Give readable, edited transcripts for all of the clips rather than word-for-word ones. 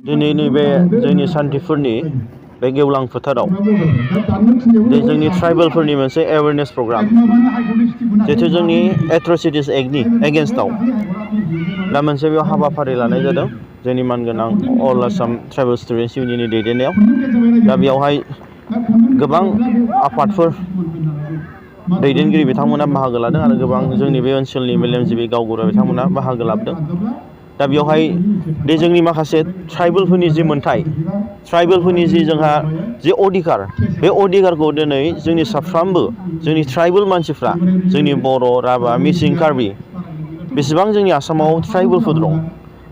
दिनैनि बे जोंनि सान्थिफुरनि बे गेवलां फोथाराव जोंनि ट्राइबेलफोरनि मोनसे एवेयारनेस प्रग्राम जिहेथु जोंनि एट्रसिटिस एक्टनि एगेन्स्टआव दा मोनसे बेयाव हाबाफारि लानाय जादों जोंनि मानगोनां अल आसाम ट्राइबेल स्टुडेन्टस इउनियननि दैदेननायाव। दा बेयावहाय गोबां आफादफोर दैदेनगिरि बिथांमोना बाहागो लादों आरो गोबां जोंनि बे ओनसोलनि मेलेमजिबि गावबुरा बिथांमोना बाहागो लादों। दा बेवहाय बे जोंनि माखासे ट्राइबेलफोरनि जि मोन्थाय, ट्राइबेलफोरनि जोंहा जि अधिकार, बे अधिकारखौ दिनै जोंनि साफ्रोमबो जोंनि ट्राइबेल मानसिफ्रा, जोंनि बर', राभा, मिसिं, कार्बि, बेसेबां जोंनि आसामाव ट्राइबेलफोर दं,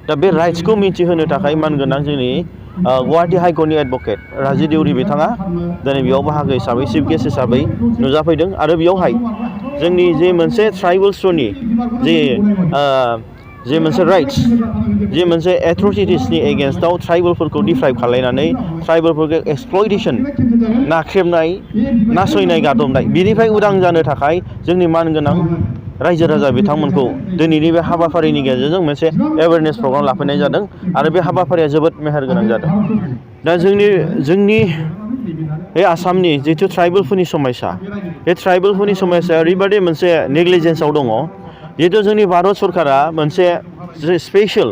दा बे राइट्सखौ मिथिहोनो थाखाय मानगोनां जोंनि गुवाहाटी हाइकर्टनि एडभकेट राजि देउरि बिथाङा दिनै बेयाव बाहागो हिसाबै चिफ गेस्ट हिसाबै नुजाफैदों। आरो बेयावहाय जोंनि जे मोनसे ट्राइबेल्सफोरनि जे मोनसे राइट्स, जे मोनसे एट्रसिटिसनि एगेन्स्टआव ट्राइबेलफोरखौ डिफ्राइब खालायनानै ट्राइबेलफोरखौ एक्सप्लयटेसन, नाख्रेबनाय, नासयनाय, गादबनाय, बिनिफ्राय उदां जानो थाखाय जोंनि मानगोनां रायजो राजा बिथांमोनखौ दिनैनि बे हाबाफारिनि गेजेरजों मोनसे एवेयारनेस प्रग्राम लाफैनाय जादों आरो बे हाबाफारिया जोबोद मेहेरगोनां जादों। दा जोंनि बे आसामनि जिथु ट्राइबेलफोरनि समस्या, बे ट्राइबेलफोरनि समस्याया ओरैबायदि मोनसे नेग्लिजेन्सआव दङ, जिहेतु जोंनि भारत सरकारा मोनसे स्पेशल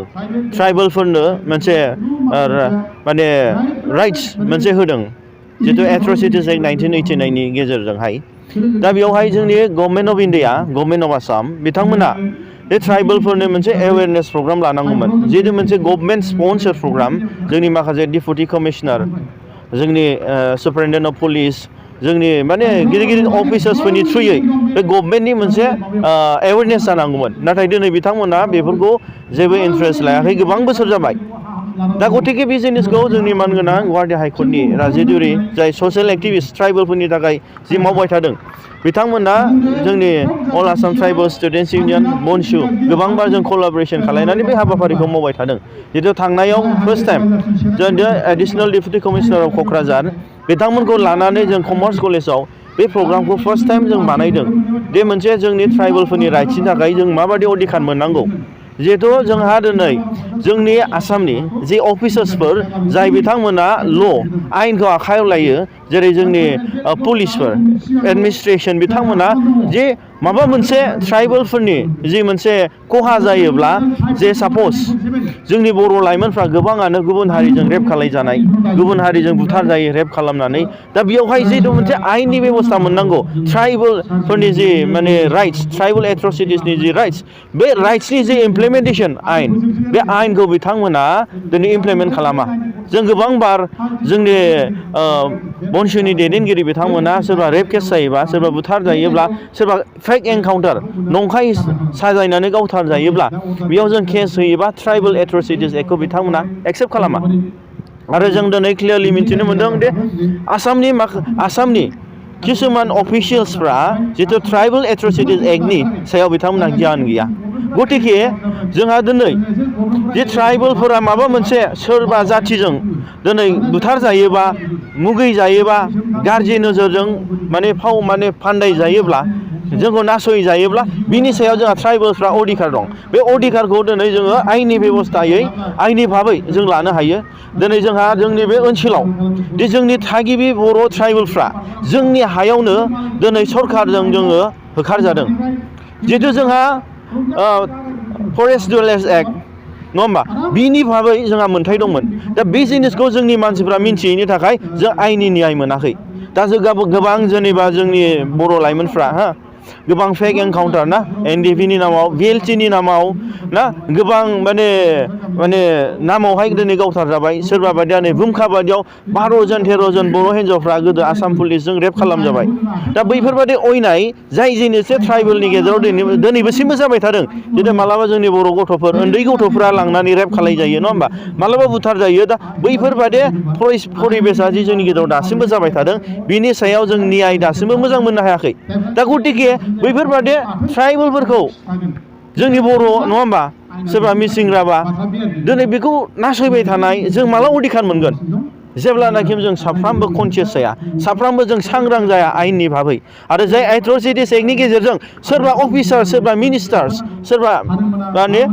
ट्राइबेलफोरनो मोनसे माने राइट्स मोनसे होदों, जितु एट्रसिटिस एक्ट 1989 नि गेजेरजोंहाय। दा बेवहाय जोंनि government of India, government of Assam बिथांमोना बे ट्राइबेलफोरनो मोनसे एवेयारनेस प्रग्राम लानांगौमोन, जिहेतु मोनसे गभर्नमेन्ट स्पन्सर प्रग्राम। जोंनि माखासे डिपुटि कमिशनार, जोंनि सुपारिनटेन्डेन्ट अफ पुलिस, जोंनि माने गिदिर गिदिर अफिसार्सफोरनि थ्रुयै बे गभर्नमेन्टनि मोनसे एवेयारनेस जानांगौमोन। नाथाय दिनै बिथांमोना बेफोरखौ जेबो इन्टारेस्ट लायाखै, गोबां बोसोर जाबाय। दा गतिके बे जिनिसखौ जोंनि मानगोनां गुवाहाटी हाइकर्टनि राजि देउरि, जाय ससियेल एक्टिभिस्ट ट्राइबेलफोरनि थाखाय जि मावबाय थादों, बिथांमोना जोंनि अल आसाम ट्राइबेल स्टुडेन्टस इउनियन मनसु गोबांबार जों कलाबरेसन खालायनानै बे हाबाफारिखौ मावबाय थादों। जितु थांनायाव फार्स्ट टाइम जों additional deputy commissioner of Kokrajhar बिथांमोनखौ लानानै जों कमार्स कलेजाव बे प्रग्रामखौ फार्स्ट टाइम जों बानायदों। बे मोनसे जोंनि ट्राइबेलफोरनि राइट्सनि थाखाय जों माबायदि अधिकार मोननांगौ, जिहेथु जोंहा दिनै जोंनि आसामनि जि अफिसार्सफोर, जाय बिथांमोना आयेनखौ आखायाव लायो, जेरै जोंनि पुलिसफोर, एडमिनिस्ट्रेसन, बिथांमोना जे माबा मोनसे ट्राइबेलफोरनि जि मोनसे खहा जायोब्ला, जे साप'ज जोंनि बर' लाइमोनफ्रा गोबाङानो गुबुन हारिजों रेप खालायजानाय, गुबुन हारिजों बुथार जायो रेप खालामनानै, दा बेयावहाय जिहेतु मोनसे आयेननि बेबस्था मोननांगौ, ट्राइबेलफोरनि जि माने राइट्स, ट्राइबेल एट्रसिटिसनि जि राइट्स, बे राइट्सनि जे इमप्लिमेन्टेसन आयेन, बे आयेनखौ बिथांमोना दिनै इमप्लिमेन्ट खालामा। जों गोबांबार जोंनि बनसुनि दैदेनगिरि बिथांमोना सोरबा रेप केस जायोबा, सोरबा बुथार जायोब्ला, सोरबा फेक एनकाउन्टार, नंखाय साजायनानै गावथार जायोब्ला बेयाव जों केस होयोबा ट्राइबेल एट्रसिटिस एक्टखौ बिथांमोना एक्सेप्ट खालामा। आरो जों दिनै क्लियारलि मिन्थिनो मोनदों दि आसामनि किसुमान अफिसियेल्सफ्रा जितु ट्राइबेल एट्रसिटिस एक्टनि सायाव बिथांमोनहा गियान गैया। गतिके जोंहा दिनै जे ट्राइबेलफोरा माबा मोनसे सोरबा जाथिजों दिनै बुथार जायोबा, मुगै जायोबा, गाज्रि नोजोरजों माने फान्दाय जायोब्ला, जोंखौ नासय जायोब्ला, बिनि सायाव जोंहा ट्राइबेलफ्रा अधिकार दं। बे अधिकारखौ दिनै जोङो आयेननि बेबस्थायै, आयेननि भाबै जों लानो हायो। दिनै जोंहा जोंनि बे ओनसोलाव दि जोंनि थागिबि बर' ट्राइबेलफ्रा जोंनि हायावनो दिनै सरखारजों जोङो होखारजादों। जिहेतु जोंहा फरेस्ट डिउरेन्स एक्ट, नङा होमबा, बिनि भाबै जोंहा मोन्थाय दंमोन। दा बे जिनिसखौ जोंनि मानसिफ्रा मिन्थियैनि थाखाय जों आयेननि न्याय मोनाखै। दा जों गोबां जेनेबा जोंनि बर' लाइमोनफ्रा गोबां फेक एनकाउन्टार ना, एनडिएफबिनि नामाव, भिएलटिनि नामाव ना, गोबां माने नामावहाय दिनै गावथार जाबाय। सोरबा बायदिया नै भुमखा बायदियाव 12 जन 13 जन बर' हिन्जावफ्रा गोदो आसाम पुलिसजों रेप खालामजाबाय। दा बैफोरबायदि अयनाय, जाय जिनिससे ट्राइबेलनि गेजेराव दिनैबोसिमबो जाबाय थादों। जितु मालाबा जोंनि बर' गथ'फोर, उन्दै गथ'फोरा लांनानै रेप खालायजायो, नङा होमबा, मालाबा बुथार जायो। दा बैफोरबायदि परिबेसा जि जोंनि गेजेराव दासिमबो जाबाय थादों, बिनि सायाव जों न्याय दासिमबो मोजां मोननो हायाखै। दा गतिके बैफोरबायदि ट्राइबेलफोरखौ जोंनि बर', नङा होमबा, सोरबा मिसिं, राभा, दिनै बेखौ नासयबाय थानाय, जों माला अधिकार मोनगोन? जेब्लानाखि जों साफ्रोमबो कनसियास जाया साफ्रोमबो जों सांग्रां जाया आयेननि भाबै आरो जाय एट्रसिटिस एक्टनि गेजेरजों सोरबा अफिसार सोरबा मिनिस्टार्स सोरबा माने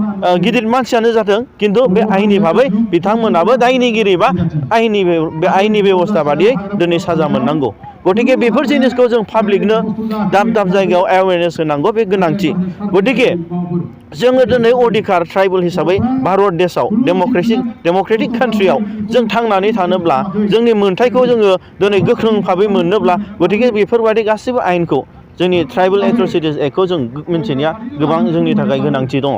गिदिर मानसियानो जाथों खिन्थु बे आयेननि भाबै बिथांमोनाबो दायनिगिरि बा आयेननि बेबस्था बादियै दिनै साजा मोननांगौ गतिके बेफोर जिनिसखौ जों पाब्लिकनो दाब दाब जायगायाव एवेयारनेस होनांगौ बे गोनांथि गतिके जोङो दिनै अधिकार ट्राइबेल हिसाबै भारत देशआव डेम'क्रेटिक कान्ट्रियाव जों थांनानै थानोब्ला जोंनि मोन्थायखौ जोङो दिनै गोख्रों भाबै मोननोब्ला गतिके बेफोरबायदि गासैबो आयेनखौ जोंनि ट्राइबेल एट्रसिटिस एक्टखौ जों मिन्थिनाया गोबां जोंनि थाखाय गोनांथि दङ